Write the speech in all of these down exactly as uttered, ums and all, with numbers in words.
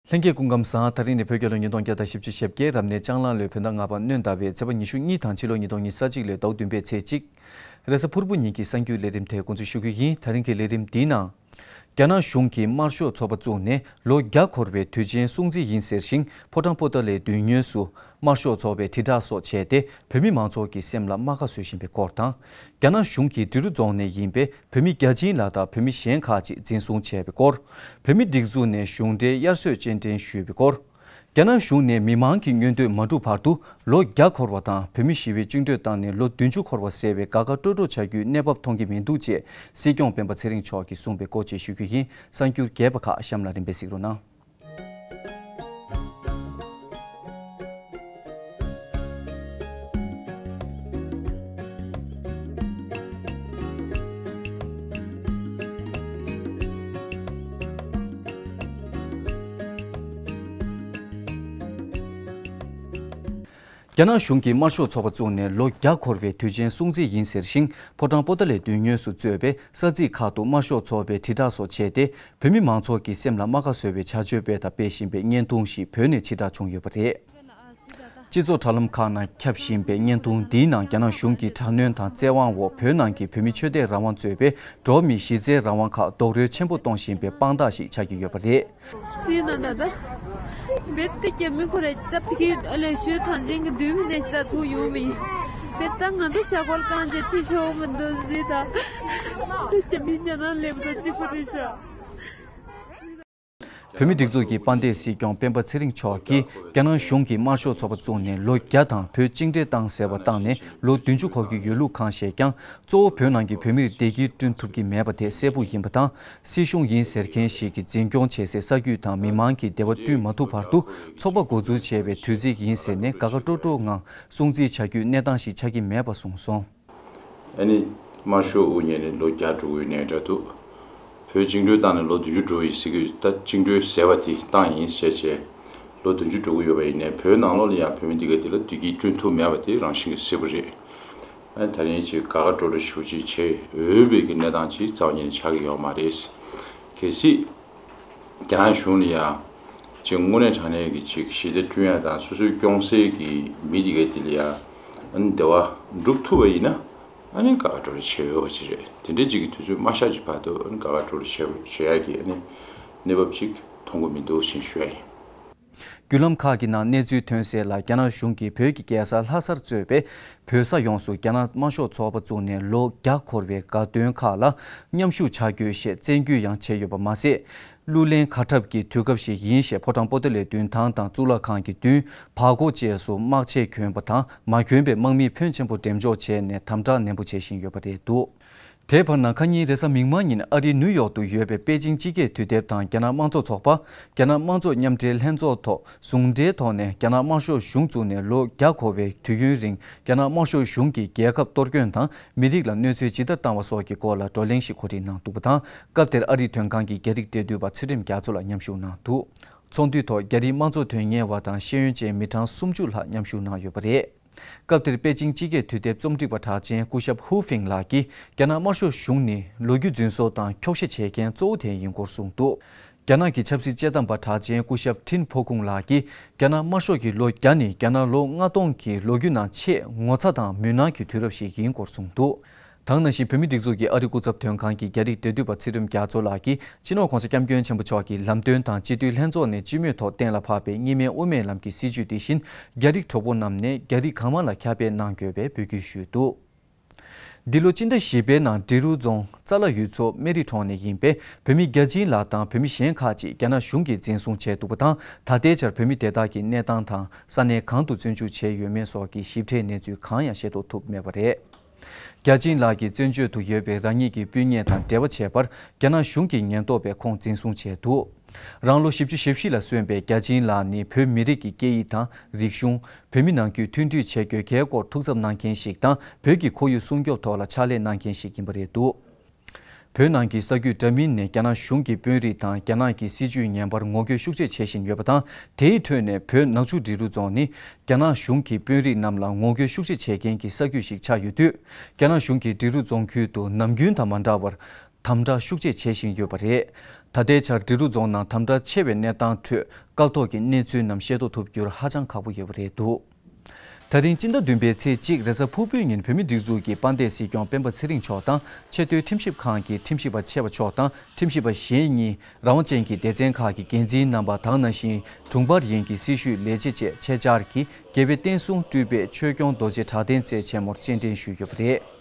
ལྷན་རྒྱས་སྐུ་ཁམས་བཟང་། ད་རིང་ནི་བོད་རྒྱལ་ལོ་ཉིས་སྟོང་བརྒྱ་དང་བཞི་བཅུ་ཞེ་བརྒྱད། རབ་གནས་ལྕགས་གླང་ལོའི་བོད་ཟླ་ལྔ་པ་སྣྲོན་ཟླ་བའི་ཚེས་པ་ཉི་ཤུ་གཉིས་དང་ཕྱི་ལོ་ཉིས་སྟོང་ཉི་ཤུ་རྩ་གཅིག་ལོའི་ཟླ་བ་བདུན་པའི་ཚེས་གཅིག་རེས་གཟའ་ཕུར་བུ་ཉིན་གྱི་གསར་འགྱུར་ལས་རིམ་དེ་འགོ་འཛུགས་ཞུ་རྒྱུ་ཡིན། ད་རིང་གི་ལས་རིམ་འདིའི་ནང་། རྒྱ་ནག་གཞུང་གིས་དམར་ཤོག་ཚོགས་པ་བཙུགས་ནས་ལོ་བརྒྱ་འཁོར་བའི་དུས་ཆེན་སྲུང་བརྩི་ཡིན་ཟེར་ཞིང་། ཕོ་བྲང་པོ་ཏཱ་ལའི་མདུན་ངོས་སུ་དམར་ཤོག་ཚོགས་པའི་དྲིལ་བསྒྲགས་སོགས་བྱས་ཏེ། བོད་མི་མང་ཚོགས་ཀྱི་སེམས་ལ་རྨ་ཁ་བཟོ་བཞིན་པའི་སྐོར་དང་། རྒྱ་ནག་གཞུང་གིས་འབྲི་རུ་རྫོང་ནས་ཡིན་པའི་བོད་མི་བརྒྱ་བྱིན་ལགས་དང་བོད་མི་གཞན་ཁག་ཅིག་འཛིན་བཟུང་བྱས་པའི་སྐོར། བོད་མི་སྒྲིག་འཛུགས་ནས་གཞུང་འབྲེལ་དབྱར་གསོལ་སྤྱན་འདྲེན་ཞུས་པའི་སྐོར། རྒྱ་ནག་གཞུང་ནས་མི་མང་གི་མངོན་འདོད་མ་འགྲུབ་བར་དུ་ལོ་བརྒྱ་འཁོར་བ་དང་། བོད་མི་ཞི་བའི་བཅིངས་འགྲོལ་བཏང་ནས་ལོ་བདུན་ཅུ་འཁོར་བ་ཟེར་བའི་དགའ་དགའ་སྤྲོ་སྤྲོ་བྱ་རྒྱུའི་གནས་བབ་མཐོང་གི་མི་འདུག་ཅེས་སྲིད་སྐྱོང་སྤེན་པ་ཚེ་རིང་མཆོག་གིས་གསུངས་པའི་སྐོར་བཅས་ཞུ་རྒྱུ་ཡིན། གསར་འགྱུར་རྒྱས་པ་ཁག་གཤམ་ལ་རིམ་པས་གཟིགས་རོགས་གནང་། རྒྱ་ནག་གཞུང་གིས་དམར་ཤོག་ཚོགས་པ་བཙུགས་ནས་ལོ་བརྒྱ་འཁོར་བའི་དུས་ཆེན་སྲུང་བརྩི་ཡིན་ཟེར་ཞིང་། ཕོ་བྲང་པོ་ཏཱ་ལའི་མདུན་ངོས་སུ་གཙོས་པའི་ས་ཚིགས་ཁག་ཏུ་དམར་ཤོག་ཚོགས་པའི་དྲིལ་བསྒྲགས་སོགས་བྱས་ཏེ། བོད་མི་མང་ཚོགས་ཀྱི་སེམས་ལ་རྨ་ཁ་བཟོ་བའི་བྱ་སྤྱོད་སྤེལ་དང་སྤེལ་བཞིན་པའི་བརྙན་ཐུང་ཞིག་བོད་ནས་ཕྱིར་བསྒྲགས་བྱུང་ཡོད་པ་རེད། སྤྱི་ཚོགས་དྲ་ལམ་ཁག་ནང་ཁྱབ་བཞིན་པའི་བརྙན་ཐུང་འདིའི་ནང་། རྒྱ་ནག་གཞུང་གི་དྲག་གནོན་དང་བཙན་དབང་འོག་བོད་ནང་གི་བོད་མི་ཆོས་དད་རང་དབང་གཙོས་པའི་འགྲོ་བ་མིའི་གཞི་རྩའི་རང་དབང་ཁག་རྡོག་རོལ་ཆེན་པོ་གཏོང་བཞིན་པའི་དཔང་རྟགས་ཤིག་ཆགས་ཀྱི་ཡོད་པ་རེད། སྲིད་ན་ད་ད། བེད་དེ་ཀྱེ་མི་ཁོ་རེ་སྟབས་ཀྱིས་ཨ་ལས་ཤོད་ཐང་ཅན་གྱི་དུས་མི་ནས་ད་ཚུགས་ཡོང་མི་ཡིན། བེད་ད་ང་ཚོ་ཤ་གོལ་གང་ཅེ་ཕྱིན་ཆོག་མི་འདུག་ཟི་ད། ཀྱེ་མི་ཉ་ན་ལེབ་ད་ཅི་ཁོ་རེ་ཤ། བོད་མི་སྒྲིག་འཛུགས་ཀྱི་དཔལ་ལྡན་སྲིད་སྐྱོང་སྤེན་པ་ཚེ་རིང་མཆོག་གིས། རྒྱ་ནག་གཞུང་གིས་དམར་ཤོག་ཚོགས་པ་བཙུགས་ནས་ལོ་བརྒྱ་དང་བོད་བཅིངས་འགྲོལ་བཏང་ཟེར་བ་བཏང་ནས་ལོ་བདུན་ཅུ་འཁོར་གྱི་ཡོད་ལུགས་གང་བཤད་ཀྱང་། གཙོ་བོ་བོད་ནང་གི་བོད་མིར་བདེ་སྐྱིད་བསྐྲུན་ཐུབ་ཀྱི་མེད་པ་དེ་གསལ་པོ་ཡིན་པ་དང་། སྲིད་གཞུང་ཡིན་ཟེར་མཁན་ཞིག་གིས་འཛིན་སྐྱོང་བྱེད་སའི་ས་རྒྱུད་དང་མི་མང་གི་བདེ་བ་བསྐྲུན་མ་ཐུབ་བར་དུ། ཚོགས་པ་འགོ་འཛུགས་བྱས་པའི་དུས་ཚིགས་ཡིན་ཟེར་ནས་དགའ་དགའ་སྤྲོ་སྤྲོའི་ངང་སྲུང་བརྩི་བྱ་རྒྱུའི་གནས་སྟངས་ཤིག་ཆགས་ཀྱི་མེད་པ་གསུངས་སོང་། ཨ་ནི། དམར་ཤོག་དབུ་བརྙེས་ནས་ལོ་བརྒྱ་འགྲོ་གི་ཡོད་ནའི་འདྲ་འདུག་བོད་བཅིངས་འགྲོལ་བཏང་ནས་ལོ་བདུན་ཅུ་འགྲོ་ཡི་ཟེར་གི་ཡོད། ད་བཅིངས་འགྲོལ་ཟེར་བ་དེ་བཏང་ཡིན་ཟེར་བྱས། ལོ་བདུན་ཅུ་འགྲོ་གི་ཡོད་པ་ཡིན་ནའི་བོད་ནང་ལོགས་ལ་ཡང་བོད་མི་འདི་ག་དེ་ལ་བདེ་སྐྱིད་བསྐྲུན་ཐུབ་མེད་པ་དེ་རང་བཞིན་གྱིས་གསལ་པོ་རེད། ཨ་ནི་ད་རིང་ཅིག་དགའ་དགའ་སྤྲོ་སྤྲོ་ཞེ་པོ་ཅིག་བྱེད་འོས་པའི་གི་གནས་སྟངས་ཅིག་རྩ་བ་ཉིད་ནས་ཆགས་ཀྱི་ཡོད་མ་རེད། གལ་སྲིད། རྒྱ་ནག་གཞུང་ལ་ཡང་། ཅིག་དངོས་གནས་དྲང་གནས་ཀྱི་ཅིག་ཞི་བདེ་བསྐྲུན་ཡ་དང་སོ་སོའི་སྐྱོང་སའི་གི་མི་དེ་གའི་དེ་ལ་ཡང་། ཨ་ནི་བདེ་བ་སྒྲུབ་ཐུབ་པ་ཡིན་ན། ཨ་ནི་དགའ་དགའ་སྤྲོ་སྤྲོ་བྱེད་འོས་པ་ཅིག་རེད། དེ་འདྲའི་ཅིག་གི་དུས་ཚོད་མ་ཤར་གྱི་བར་དུ། ཨ་ནི་དགའ་དགའ་སྤྲོ་སྤྲོ་བྱེད་བྱེད་ཡ་གི་ཨ་ནི་གནས་བབ་ཅིག་མཐོང་གི་མི་འདུག་ཅེས་ཞུ་ཡ་ཡིན། བརྒྱུད་ལམ་ཁག་གི་ནང་གནས་ཚུལ་ཐོན་གསལ་ལ། རྒྱ་ནག་གཞུང་གིས་བོད་ཀྱི་རྒྱལ་ས་ལྷ་སར་གཙོས་པའི་བོད་ས་ཡོངས་སུ་རྒྱ་ནག་དམར་ཤོག་ཚོགས་པ་བཙུགས་ནས་ལོ་བརྒྱ་འཁོར་བའི་དགའ་སྟོན་ཁག་ལ་མཉམ་ཞུགས་བྱ་དགོས་ཞེས་བཙན་སྐུལ་ཡང་བྱས་ཡོད་པ་མ་ཟད། གླུ་ལེན་གར་འཁྲབ་ཀྱི་དུས་སྐབས་ཤིག་ཡིན་ཞེས་ཕོ་བྲང་པོ་ཏཱ་ལའི་མདུན་ཐང་དང་གཙུག་ལག་ཁང་གི་མདུན། བར་སྐོར་བཅས་སུ་དམག་ཆས་གྱོན་པ་དང་མ་གྱོན་པའི་དམག་མིའི་ཕོན་ཆེན་པོ་འགྲེམས་འཇོག་བྱས་ནས་དམ་དྲག་ནན་པོ་བྱེད་བཞིན་ཡོད་པ་རེད་འདུག་དེའི་བར་ན་ཁ་ཉིན་རེས་གཟའ་མིག་དམར་ཉིན་ཨ་རིའི་ནིའུ་ཡོག་ཏུ་ཡོད་པའི་པེ་ཅིང་སྤྱི་སྐད་དུས་དེབ་དང་རྒྱ་ནག་དམངས་གཙོ་ཚོགས་པ། རྒྱ་ནག་དམངས་གཙོ་མཉམ་འབྲེལ་ལྷན་ཚོགས་ཐོག་ཟུང་འབྲེལ་ཐོག་ནས་རྒྱ་ནག་དམར་ཤོག་གཞུང་བཙུགས་ནས་ལོ་བརྒྱ་འཁོར་བའི་དུས་ཡུན་རིང་རྒྱ་ནག་དམར་ཤོག་གཞུང་གིས་རྒྱལ་ཁབ་གཏོར་སྐྱོན་དང་མི་རིགས་ལ་གནོད་འཚེ་ཇི་ལྟར་བཏང་བ་སོགས་ཀྱི་སྐོར་ལ་བགྲོ་གླེང་ཞིག་གོ་སྒྲིག་གནང་འདུག་པ་དང་། སྐབས་དེར་ཨ་རིའི་དོན་ཁང་གི་རྒྱ་རིགས་འབྲེལ་མཐུད་པ་ཚུལ་ཁྲིམས་རྒྱ་མཚོ་ལགས་མཉམ་ཞུགས་གནང་འདུག་ཚོགས་འདུའི་ཐོག་རྒྱ་རིགས་དམངས་གཙོ་དོན་གཉེར་བ་དང་ཤེས་ཡོན་ཅན་མི་གྲངས་སུམ་ཅུ་ལྷག་མཉམ་ཞུགས་གནང་ཡོད་པ་རེད། སྐབས་དེར་པེ་ཅིང་སྤྱི་སྐད་དུས་དེབ་རྩོམ་སྒྲིག་པ་གྲགས་ཅན་སྐུ་ཞབས་ཧུའུ་ཧྥེང་ལགས་ཀྱིས། རྒྱ་ནག་དམར་ཤོག་གཞུང་ནི་ལོ་རྒྱུས་རྫུན་བཟོ་དང་འཁྱོག་བཤད་བྱེད་མཁན་གཙོ་བོ་དེ་ཡིན་སྐོར་གསུངས་འདུག་རྒྱ་ནག་གི་ཆབ་སྲིད་དཔྱད་གཏམ་པ་གྲགས་ཅན་སྐུ་ཞབས་ཁྲིན་ཕོ་ཁུང་ལགས་ཀྱིས། རྒྱ་ནག་དམར་ཤོག་གི་ལོ་བརྒྱ་ནི་རྒྱ་ནག་ལོ་ལྔ་སྟོང་གི་ལོ་རྒྱུས་ནང་ཆེས་ངོ་ཚ་དང་མུན་ནག་གི་དུས་རབས་ཤིག་ཡིན་སྐོར་གསུངས་འདུག་དེ་ནང་བཞིན་བོད་མིའི་སྒྲིག་འཛུགས་ཀྱི་ཨ་རི་སྐུ་ཚབ་དོན་ཁང་གི་རྒྱ་རིགས་འབྲེལ་མཐུད་པ་ཚུལ་ཁྲིམས་རྒྱ་མཚོ་ལགས་ཀྱིས། སྤྱི་ནོར་༸གོང་ས་༸སྐྱབས་མགོན་ཆེན་པོ་མཆོག་གི་ལམ་སྟོན་དང་སྤྱི་འཐུས་ལྷན་ཚོགས་ནས་སྤྱི་མོས་ཐོག་གཏན་ལ་ཕབ་པའི་གཉིས་སྨན་དབུ་མའི་ལམ་གྱི་སྲིད་བྱུས་དེ་བཞིན་རྒྱ་རིགས་གྲོགས་པོ་རྣམས་ནས་རྒྱ་རིགས་གང་མང་ལ་ཁྱབ་སྤེལ་གནང་དགོས་པའི་འབོད་སྐུལ་ཞུས་འདུག་འདི་ལོ་སྤྱི་ཟླ་བཞི་པའི་ནང་འབྲི་རུ་རྫོང་རྩ་ལ་ཡུལ་ཚོ་སྨན་རི་གྲོང་ནས་ཡིན་པའི་བོད་མི་བརྒྱ་བྱིན་ལགས་དང་བོད་མི་གཞན་ཁག་ཅིག་རྒྱ་ནག་གཞུང་གིས་འཛིན་བཟུང་བྱས་འདུག་པ་དང་། ད་ལྟའི་ཆར་བོད་མི་དེ་དག་གི་གནས་སྟངས་དང་ས་གནས་གང་དུ་བཙོན་འཇུག་བྱས་ཡོད་མེད་སོགས་ཀྱི་ཞིབ་ཕྲའི་གནས་ཚུལ་གང་ཡང་ཤེས་རྟོགས་ཐུབ་མེད་པ་རེད། བརྒྱ་བྱིན་ལགས་ཀྱིས་བཙོན་བྱོལ་དུ་ཡོད་པའི་རང་ཉིད་ཀྱི་སྤུན་ཉེ་དང་འབྲེལ་བ་བྱས་པར་རྒྱ་ནག་གཞུང་གིས་ཉེན་རྟོག་པས་ཁོང་འཛིན་བཟུང་བྱས་འདུག་རང་ལོ་བཞི་བཅུ་ཞེ་བཞི་ལ་སོན་པའི་བརྒྱ་བྱིན་ལགས་ནི་བོད་མི་རིགས་ཀྱི་སྐད་ཡིག་དང་རིག་གཞུང་། བོད་མི་ནང་ཁུལ་མཐུན་སྒྲིལ་བྱེད་དགོས་གལ་སྐོར་ཐུགས་འཚབ་གནང་མཁན་ཞིག་དང་། བོད་ཀྱི་ཁོར་ཡུག་སྲུང་སྐྱོབ་ཐོག་ལ་ཕྱག་ལས་གནང་མཁན་ཞིག་ཡིན་པ་རེད་འདུག་བོད་ནང་གི་ས་རྒྱུད་འདྲ་མིན་ནས་རྒྱ་ནག་གཞུང་གི་དཔོན་རིགས་དང་རྒྱ་ནག་གི་སྲིད་བྱུས་ངན་པར་ངོ་རྒོལ་ཤུགས་ཆེ་བྱེད་བཞིན་ཡོད་པ་དང་། དེའི་ཁྲོད་ནས་བོད་ནག་ཆུ་འབྲི་རུ་རྫོང་ནི་རྒྱ་ནག་གཞུང་གི་དཔོན་རིགས་རྣམས་ལ་ངོ་རྒོལ་ཤུགས་ཆེ་བྱེད་མཁན་གྱི་ས་རྒྱུད་ཞིག་ཆགས་ཡོད་དུས། རྒྱ་ནག་གཞུང་གིས་འབྲི་རུ་རྫོང་ཁུལ་དུ་ནམ་རྒྱུན་དང་མ་འདྲ་བར། དམ་དྲག་ཤུགས་ཆེ་བྱེད་བཞིན་ཡོད་པ་རེད། ད་ལྟའི་ཆར་འབྲི་རུ་རྫོང་ནང་དམ་དྲག་ཆེ་བའི་གནས་སྟངས་ཁྲོད་སྐབས་ཐོག་གི་གནས་ཚུལ་རྣམས་ཤེས་རྟོགས་ཐུབ་རྒྱུར་ཧ་ཅང་ཁག་པོ་ཡོད་པ་རེད་འདུག་ད་རིང་སྤྱི་ཟླ་བདུན་པའི་ཚེས་གཅིག་རེས་གཟའ་ཕུར་བུའི་ཉིན་བོད་མིའི་སྒྲིག་འཛུགས་ཀྱི་དཔལ་ལྡན་སྲིད་སྐྱོང་སྤེན་པ་ཚེ་རིང་མཆོག་དང་ཆེས་མཐོའི་ཁྲིམས་ཞིབ་ཁང་གི་ཁྲིམས་ཞིབ་པ་ཆེ་བ་མཆོག་དང་ཁྲིམས་ཞིབ་པ་གཞན་གཉིས་རང་དབང་ཅན་གྱི་སྡེ་ཚན་ཁག་གི་འགན་འཛིན་རྣམ་པ་དང་ནང་བཞིན་དྲུང་འཕར་ཡིན་གྱི་སྲི་ཞུའི་ལས་བྱེད་བཅས་ཆེད་བཅར་གྱིས་རྒྱལ་བའི་བསྟན་སྲུང་སྤྲུལ་པའི་ཆོས་སྐྱོང་རྡོ་རྗེ་གྲགས་ལྡན་རྩེ་ཆེན་མོར་སྤྱན་འདྲེན་ཞུས་ཡོད་པ་རེད།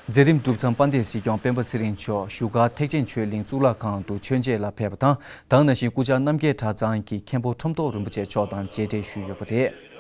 མཛད་རིམ་གྲུབ་མཚམས་དཔལ་ལྡན་སྲིད་སྐྱོང་སྤེན་པ་ཚེ་རིང་མཆོག་བཞུགས་སྒར་ཐེག་ཆེན་ཆོས་གླིང་གཙུག་ལག་ཁང་དུ་མཆོད་མཇལ་ལ་ཕེབས་པ་དང་། དེ་ནང་བཞིན་སྐུ་བཅར་རྣམ་རྒྱལ་གྲྭ་ཚང་གི་མཁན་པོ་ཁྲོམ་ཐོག་རིན་པོ་ཆེ་མཆོག་དང་མཇལ་འཕྲད་ཞུས་ཡོད་པ་རེད།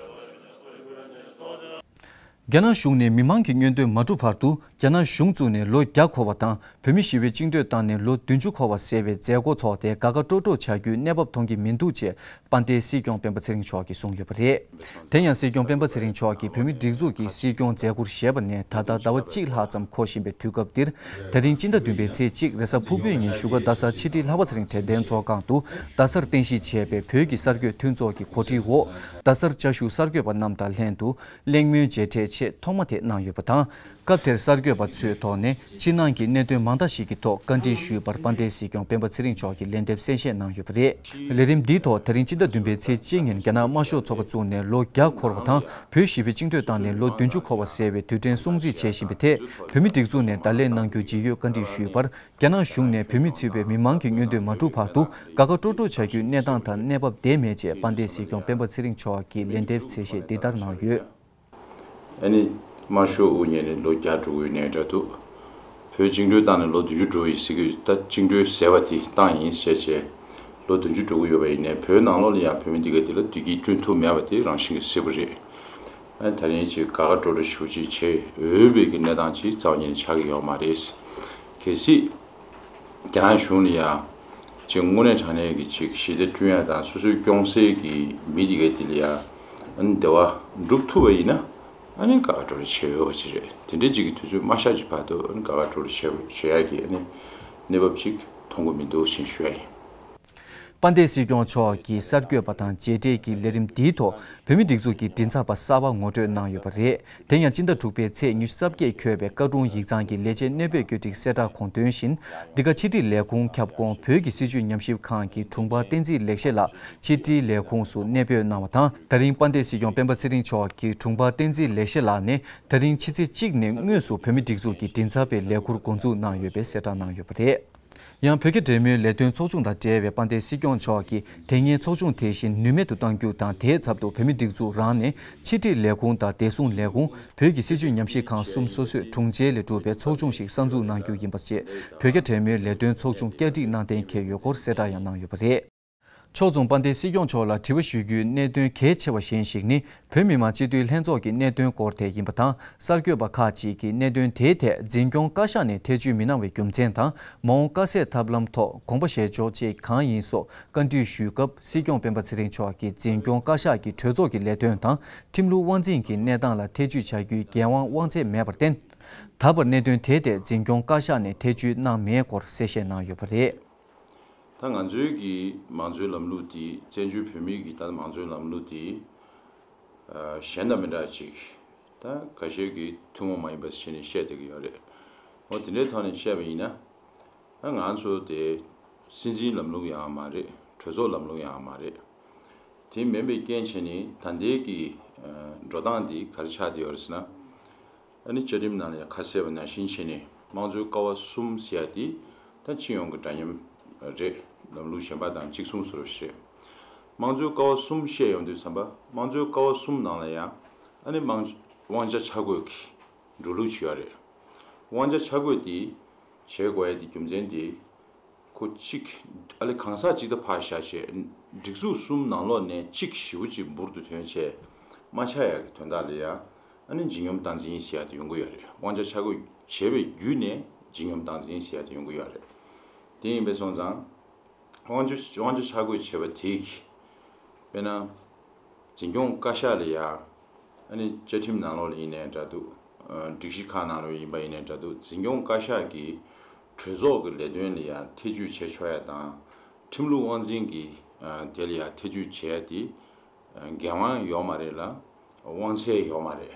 རྒྱ་ནག་གཞུང་ནས་མི་མང་གི་མངོན་འདོད་མ་འགྲུབ་བར་དུ་རྒྱ་ནག་གཞུང་བཙུགས་ནས་ལོ་བརྒྱ་འཁོར་བ་དང་། བོད་མི་ཞི་བའི་བཅིངས་འགྲོལ་བཏང་ནས་ལོ་བདུན་ཅུ་འཁོར་བ་ཟེར་བའི་མཛད་སྒོ་འཚོགས་ཏེ་དགའ་དགའ་སྤྲོ་སྤྲོ་བྱ་རྒྱུའི་གནས་བབ་མཐོང་གི་མི་འདུག་ཅེས་དཔལ་ལྡན་སྲིད་སྐྱོང་སྤེན་པ་ཚེ་རིང་མཆོག་གིས་གསུངས་ཡོད་པ་རེད། དེ་ཡང་སྲིད་སྐྱོང་སྤེན་པ་ཚེ་རིང་མཆོག་གིས་བོད་མིའི་སྒྲིག་འཛུགས་ཀྱི་སྲིད་སྐྱོང་མཛད་ཁུར་བཞེས་པ་ནས་ད་ལྟ་ཟླ་བ་གཅིག་ལྷག་ཙམ་འཁོར་བཞིན་པའི་དུས་སྐབས་འདིར། ད་རིང་སྤྱི་ཟླ་བདུན་པའི་ཚེས་གཅིག་རེས་གཟའ་ཕུར་བུའི་ཉིན་བཞུགས་སྒར་རྡ་སར་ཕྱི་དྲིལ་ལྷ་བ་ཚེ་རིང་དྲན་རྟེན་ཚོགས་ཁང་དུ་རྡ་སར་རྟེན་གཞི་བྱས་པའི་བོད་ཀྱི་གསར་འགོད་མཐུན་ཚོགས་ཀྱི་གོ་སྒྲིག་འོག་རྡ་སར་བཅའ་བཞུགས་གསར་འགོད་པ་རྣམས་དང་ལྷན་དུ་གླེང་མོལ་མཇལ་འཕྲད་ཆེས་ཐོག་མ་དེ་གནང་ཡོད་པ་དང་། སྐབས་དེར་གསར་འགོད་པ་ཚོའི་ཐོག་ནས་ཕྱི་ནང་གི་གནད་དོན་མང་དག་ཞིག་གི་ཐོག་བཀའ་འདྲི་ཞུས་པར་དཔལ་ལྡན་སྲིད་སྐྱོང་སྤེན་པ་ཚེ་རིང་མཆོག་གིས་ལན་འདེབས་གསལ་བཤད་གནང་ཡོད་པ་རེད། ལས་རིམ་འདིའི་ཐོག་ད་རིང་སྤྱི་ཟླ་བདུན་པའི་ཚེས་གཅིག་ཉིན་རྒྱ་ནག་དམར་ཤོག་ཚོགས་པ་བཙུགས་ནས་ལོ་བརྒྱ་འཁོར་བ་དང་། བོད་ཞི་བའི་བཅིངས་འགྲོལ་བཏང་ནས་ལོ་བདུན་ཅུ་འཁོར་བ་ཟེར་བའི་དུས་དྲན་སྲུང་བརྩི་བྱེད་བཞིན་པའི་ཐད། བོད་མིའི་སྒྲིག་འཛུགས་ནས་བརྡ་ལན་གནང་རྒྱུ་ཇི་ཡོད་བཀའ་འདྲི་ཞུས་པར། རྒྱ་ནག་གཞུང་ནས་བོད་མི་ཚུད་པའི་མི་མང་གི་མངོན་འདོད་མ་འགྲུབ་བར་དུ་དགའ་དགའ་སྤྲོ་སྤྲོ་བྱ་རྒྱུའི་གནས་སྟངས་དང་གནས་བབ་བསྡད་མེད་ཅེས་དཔལ་ལྡན་སྲིད་སྐྱོང་སྤེན་པ་ཚེ་རིང་མཆོག་གིས་ལན་འདེབས་གསལ་བཤད་འདི་ལྟར་གནང་ཡོད། ཨ་ནི་དམར་ཤོག་དབུ་བརྙེས་ནས་ལོ་བརྒྱ་འགྲོ་གི་ཡོད་ནའི་འདྲ་འདུག་བོད་བཅིངས་འགྲོལ་བཏང་ནས་ལོ་བདུན་ཅུ་འགྲོ་ཡི་ཟེར་གི་ཡོད། ད་བཅིངས་འགྲོལ་ཟེར་བ་དེ་བཏང་ཡིན་ཟེར་བྱས་ལོ་བདུན་ཅུ་འགྲོ་གི་ཡོད་པ་ཡིན་ནའི་བོད་ནང་ལོགས་ལ་ཡང་བོད་མི་འདི་ག་དེ་ལ་བདེ་སྐྱིད་བསྐྲུན་ཐུབ་མེད་པ་དེ་རང་བཞིན་གྱི་གསལ་པོ་རེད། ཨ་ནི་ད་རིང་ཅིག་དགའ་དགའ་སྤྲོ་སྤྲོ་ཞེ་པོ་ཅིག་བྱེད་འོས་པའི་གི་གནས་སྟངས་ཅིག་རྩ་བ་ཉིད་ནས་ཆགས་ཀྱི་ཡོད་མ་རེད། གལ་སྲིད་རྒྱ་ནག་གཞུང་ལ་ཡང་ཅིག་དངོས་གནས་དྲང་གནས་ཀྱི་ཅིག་ཞི་བདེ་བསྐྲུན་ཡ་དང་སོ་སོའི་སྐྱོང་སའི་གི་མི་དེ་གའི་དེ་ལ་ཡང་ཨ་ནི་བདེ་བ་སྒྲུབ་ཐུབ་པ་ཡིན་ན་ཨ་ནི་དགའ་དགའ་སྤྲོ་སྤྲོ་བྱེད་འོས་པ་ཅིག་རེད། དེ་འདྲའི་ཅིག་གི་དུས་ཚོད་མ་ཤར་ཅིག་བར་དུ་ཨ་ནི་དགའ་དགའ་སྤྲོ་སྤྲོ་བྱེད་བྱེད་ཡ་གི་ཨ་ནི་གནས་བབ་ཅིག་མཐོང་གི་མི་འདུག་ཅེས་ཞུ་ཡ་ཡིན། དཔལ་ལྡན་སྲིད་སྐྱོང་མཆོག་གིས་གསར་འགོད་པ་དང་མཇལ་འཕྲད་ཀྱི་ལས་རིམ་འདིའི་ཐོག་བོད་མིའི་སྒྲིག་འཛུགས་ཀྱི་མགྲིན་ཚབ་པ་གསར་པ་ངོ་སྤྲོད་གནང་ཡོད་པ་རེད། དེ་ཡང་སྤྱི་ཟླ་དྲུག་པའི་ཚེས་ཉི་ཤུ་རྩ་བརྒྱད་འཁོད་པའི་བཀའ་དྲུང་ཡིག་ཚང་གི་ལས་བྱེད་གནོད་པའི་བཀོད་སྒྲིག་གསལ་བསྒྲགས་གོང་དོན་བཞིན། འདི་ག་ཕྱི་དྲིལ་ལས་ཁུངས་ཁྱབ་ཁོངས་བོད་ཀྱི་སྲིད་བྱུས་ཉམས་ཞིབ་ཁང་གི་དྲུང་འཕར་བསྟན་འཛིན་ལེགས་བཤད་ལགས་ཕྱི་དྲིལ་ལས་ཁུངས་སུ་གནས་སྤོས་གནང་བ་དང་། ད་རིང་དཔལ་ལྡན་སྲིད་སྐྱོང་སྤེན་པ་ཚེ་རིང་མཆོག་གི་དྲུང་འཕར་བསྟན་འཛིན་ལེགས་བཤད་ལགས་ནས་ད་རིང་ཕྱི་ཚེས་གཅིག་ནས་དངོས་སུ་བོད་མིའི་སྒྲིག་འཛུགས་ཀྱི་མགྲིན་ཚབ་པའི་ལས་ཁུར་འགོ་འཛུགས་གནང་ཡོད་པའི་གསལ་བསྒྲགས་གནང་ཡོད་པ་རེད། ཡང་བོད་རྒྱ་འབྲེལ་མོལ་ལས་དོན་ཚོགས་ཆུང་དང་འབྲེལ་བའི་དཔལ་ལྡན་སྲིད་སྐྱོང་མཆོག་གིས་དེ་སྔའི་ཚོགས་ཆུང་དེ་བཞིན་ནུས་མེད་དུ་གཏང་རྒྱུ་དང་། དེའི་ཚབ་ཏུ་བོད་མིའི་སྒྲིག་འཛུགས་རང་ནས་ཕྱི་དྲིལ་ལས་ཁུངས་དང་བདེ་སྲུང་ལས་ཁུངས། བོད་ཀྱི་སྲིད་བྱུས་ཉམས་ཞིབ་ཁང་གསུམ་སོ་སོའི་དྲུང་ཆེ་ལས་གྲུབ་པའི་ཚོགས་ཆུང་ཞིག་གསར་འཛུགས་གནང་རྒྱུ་ཡིན་པ་ཞེས་བོད་རྒྱ་འབྲེལ་མོལ་ལས་དོན་ཚོགས་ཆུང་བསྐྱར་སྒྲིག་གནང་གཏན་འཁེལ་ཡོད་སྐོར་གསལ་བསྒྲགས་ཡང་གནང་ཡོད་པ་རེད། ཕྱོགས་མཚུངས་དཔལ་ལྡན་སྲིད་སྐྱོང་མཆོག་ལ་དྲི་བ་ཞུ་རྒྱུའི་གནད་དོན་གལ་ཆེ་བ་གཞན་ཞིག་ནི། བོད་མི་མང་སྤྱི་འཐུས་ལྷན་ཚོགས་ཀྱི་གནད་དོན་སྐོར་དེ་ཡིན་པ་དང་། གསར་འགོད་པ་ཁག་ཅིག་གིས་གནད་དོན་དེའི་ཐད་འཛིན་སྐྱོང་བཀའ་ཤག་ནས་ཐེ་བྱུས་མི་གནང་བའི་རྒྱུ་མཚན་དང་། མ་འོངས་དཀའ་སེལ་ཐབས་ལམ་ཐོག་དགོངས་པ་བཞེས་ཕྱོགས་བཅས་གང་ཡིན་སོགས་བཀའ་འདྲི་ཞུས་སྐབས། སྲིད་སྐྱོང་སྤེན་པ་ཚེ་རིང་མཆོག་གིས་འཛིན་སྐྱོང་བཀའ་ཤག་གི་གྲོས་ཚོགས་ཀྱི་ལས་དོན་དང་། ཁྲིམས་ལུགས་དབང་འཛིན་གྱི་གནས་སྟངས་ལ་ཐེ་བྱུས་བྱ་རྒྱུའི་འགན་དབང་དབང་ཚད་མེད་པར་བརྟེན། ད་བར་གནད་དོན་དེའི་ཐད་འཛིན་སྐྱོང་བཀའ་ཤག་ནས་ཐེ་བྱུས་གནང་མེད་སྐོར་གསལ་བཤད་གནང་ཡོད་པ་རེད། ད་ང་ཚོའི་གི་མང་གཙོའི་ལམ་ལུགས་དེ། བཙན་བྱོལ་བོད་མིའི་གི་ད་མང་གཙོའི་ལམ་ལུགས་དེ་ཨ་གཞན་དང་མི་འདྲ་ཅིག་ད་ཁ་ཤས་ཀྱིས་ཐུན་མོང་མ་ཡིན་པ་ཞེས་ནས་བཤད་བསྡད་ཀྱི་ཡོད་རེད། འོ་དེ་འདྲའི་ཐོག་ནས་བཤད་པ་ཡིན་ན། ཨ་ང་ཚོ་དེ་སྲིད་འཛིན་ལམ་ལུགས་ཡང་མ་རེད། གྲོས་ཚོགས་ལམ་ལུགས་ཡང་མ་རེད། དེ་མིན་པའི་རྐྱེན་བྱས་ནས་ད་ལྟའི་གི་ཨ་འགྲོ་སྟངས་འདི་ག་རེ་ཆགས་བསྡད་ཡོད་རེད་ཟེར་ན། ཨ་ནི་བཅའ་ཁྲིམས་ནང་ལ་ཡང་ཁ་གསལ་བ་ནང་བཞིན་བྱས་ནས་དམངས་གཙོའི་ཀ་བ་གསུམ་ཟེར་ཡ་དེ་ད་སྤྱི་ཡོངས་ཀྱི་འདྲ་མཉམ་རེད། ལམ་ལུགས་གཞན་པ་དང་གཅིག་མཚུངས་བཟོ་འདྲ་ཞིག་རེད། དམངས་གཙོའི་ཀ་བ་གསུམ་བཤད་ཡོང་དུས་ཙམ་པ། དམངས་གཙོའི་ཀ་བ་གསུམ་ནང་ལ་ཡང་ཨ་ནི་དམངས་དབང་ཆ་ཆ་བགོས་ཀྱི་འགྲོ་ལུགས་བྱེད་ཡ་རེད། དབང་ཆ་ཆ་བགོས་དེ་བྱེད་དགོས་ཡ་དེ་རྒྱུ་མཚན་དེ། ཁོ་གཅིག་ཨ་ལེ་གང་ཟག་གཅིག་ད་ཕར་བཞག་བྱས། སྒྲིག་འཛུགས་གསུམ་ནང་ལོགས་ནས་གཅིག་ཞེ་པོ་ཅིག་འབུར་དུ་ཐོན་བྱས་མ་ཆགས་ཡག་གི་དོན་དག་ལ་ཡ། ཨ་ནི་འཇིགས་ཉམས་སྟངས་འཛིན་ཟེར་ཡག་དེ་ཡོང་གི་ཡོད་རེད། དབང་ཆ་ཆ་བགོས་བྱས་པའི་བརྒྱུད་ནས་འཇིགས་ཉམས་སྟངས་འཛིན་ཟེར་ཡག་དེ་ཡོང་གི་ཡོད་རེད། དེ་ཡིན་པས་སོང་ཙང་། དབང་ཆ་དབང་ཆ་ཆ་བགོས་བྱས་པ་དེ་གིས། དཔེར་ན། འཛིན་སྐྱོང་བཀའ་ཤག་ལ་ཡ། ཨ་ནི་བཅའ་ཁྲིམས་ནང་ལོགས་ལ་ཡིན་ནའི་འདྲ་འདུག་ཨ་སྒྲིག་གཞི་ཁག་ནང་ལོགས་ཡིན་པ་ཡིན་ནའི་འདྲ་འདུག་འཛིན་སྐྱོང་བཀའ་ཤག་གིས་གྲོས་ཚོགས་ཀྱི་ལས་དོན་ལ་ཡ་ཐེ་བྱུས་བྱེད་ཆོག་ཡ་དང་། ཁྲིམས་ལུགས་དབང་འཛིན་གྱི་ཨ་དེ་ལ་ཡ་ཐེ་བྱུས་བྱེད་ཡ་དེ་འགན་དབང་ཡོད་མ་རེད་ལ། དབང་ཚད་ཡོད་མ་རེད།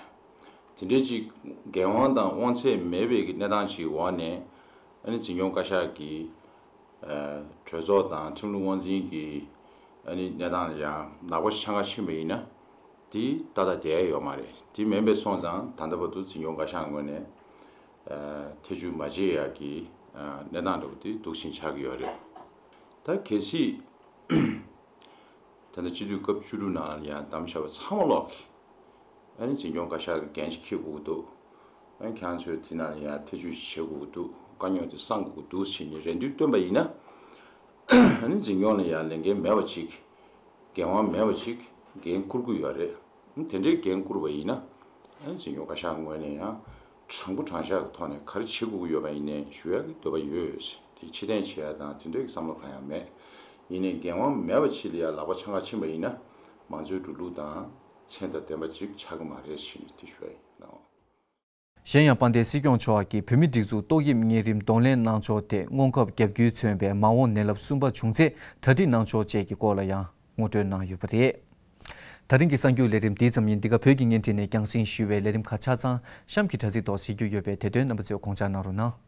དེ་འདྲའི་ཅིག་འགན་དབང་དང་དབང་ཚད་མེད་པའི་གི་གནས་སྟངས་ཅིག་འོག་ནས། ཨ་ནི་འཛིན་སྐྱོང་བཀའ་ཤག་གིས་ཨ་གྲོས་ཚོགས་དང་ཁྲིམས་ལུགས་དབང་འཛིན་གྱི་ཨ་ནི་གནས་སྟངས་ལ་ཡང་ལག་པ་འཆང་ག་ཕྱིན་པ་ཡིན་ན། དེ་ཏག་ཏག་བསྡད་ཡ་ཡོད་མ་རེད། དེ་མིན་པ་སོང་ཙང་ད་ལྟ་བར་དུ་འཛིན་སྐྱོང་བཀའ་ཤག་ངོས་ནས་ཨ་ཐེ་བྱུས་མ་བྱེད་ཡ་གི་ཨ་གནས་སྟངས་འདྲ་བོ་དེ་འདུག་བཞིན་ཆགས་ཀྱི་ཡོད་རེད། ད་གལ་སྲིད་ད་ལྟ་སྤྱི་འཐུས་སྐབས་བཅུ་དྲུག་ནང་ལ་ཡང་བདམས་བཞག་པ་ཚང་མ་ལོག་གི་ཨ་ནི་འཛིན་སྐྱོང་བཀའ་ཤག་གི་འགན་ཅིག་འཁྱེར་དགོས་ཀྱི་འདུག་ཨ་ནི་ཁྱེད་རང་ཚོས་དེ་ནང་ལ་ཡང་ཐེ་བྱུས་བྱེད་དགོས་ཀྱི་འདུག་དཀའ་རྙོག་དེ་སངས་དགོས་ཀྱི་འདུག་ཟེར་ནས་རེ་འདུན་བཏོན་པ་ཡིན་ན། ཨ་ནི་འཛིན་སྐྱོང་ལ་ཡང་ལས་འགན་མེད་པ་ཅིག་འགན་དབང་མེད་པ་ཅིག་འགན་འཁུར་གྱི་ཡོད་རེད། ཨ་ནི་དེ་འདྲའི་འགན་བསྐུར་བ་ཡིན་ན། ཨ་ནི་འཛིན་སྐྱོང་བཀའ་ཤག་ངོས་ནས་ཡང་དྲང་པོ་དྲང་བཞག་གི་ཐོག་ནས་ག་རེ་བྱེད་དགོས་ཀྱི་ཡོད་པ་ཡིན་ནའི་ཞུ་ཡག་གི་འདོད་པ་ཡོད། དེ་ཕྱིར་འཐེན་བྱེད་ཡག་དང་དེ་འདྲའི་བསམ་བློ་གང་ཡང་མེད། ཡིན་ནའི་འགན་དབང་མེད་པ་ཅིག་ལ་ཡང་ལག་པ་འཆང་ག་ཕྱིན་པ་ཡིན་ན། མང་གཙོའི་འགྲོ་ལུགས་དང་ཚད་དང་ལྡན་པ་ཅིག་ཆགས་ཀྱི་མ་རེད་ཞེས་ནས་དེ་ཞུ་ཡ་ཡིན། གནང་བ། གཞན་ཡང་དཔལ་ལྡན་སྲིད་སྐྱོང་མཆོག་གིས་བོད་མིའི་སྒྲིག་འཛུགས་ཏོག་དབྱིབས་གཉན་རིམས་གདོང་ལེན་གནང་ཕྱོགས་ཐད་སྔོན་ཁབ་བརྒྱབ་རྒྱུས་མཚོན་པའི་མ་འོངས་ནད་རླབས་གསུམ་པ་བྱུང་ཚེ་གྲ་སྒྲིག་གནང་ཕྱོགས་བཅས་ཀྱི་སྐོར་ལ་ཡང་ངོ་སྤྲོད་གནང་ཡོད་པ་རེད། ད་རིང་གི་གསར་འགྱུར་ལས་རིམ་འདི་ཙམ་ཡིན། འདི་ག་བོད་ཀྱི་བརྙན་འཕྲིན་ནས་རྒྱང་སྲིང་ཞུ་བའི་ལས་རིམ་ཁག་ཆ་ཚང་གཤམ་གྱི་དྲ་ཚིགས་ཐོག་གཟིགས་རྒྱུ་ཡོད་པས་དེ་དོན་རྣམ་པ་ཚོས་དགོངས་འཇགས་གནང་རོགས་གནང་།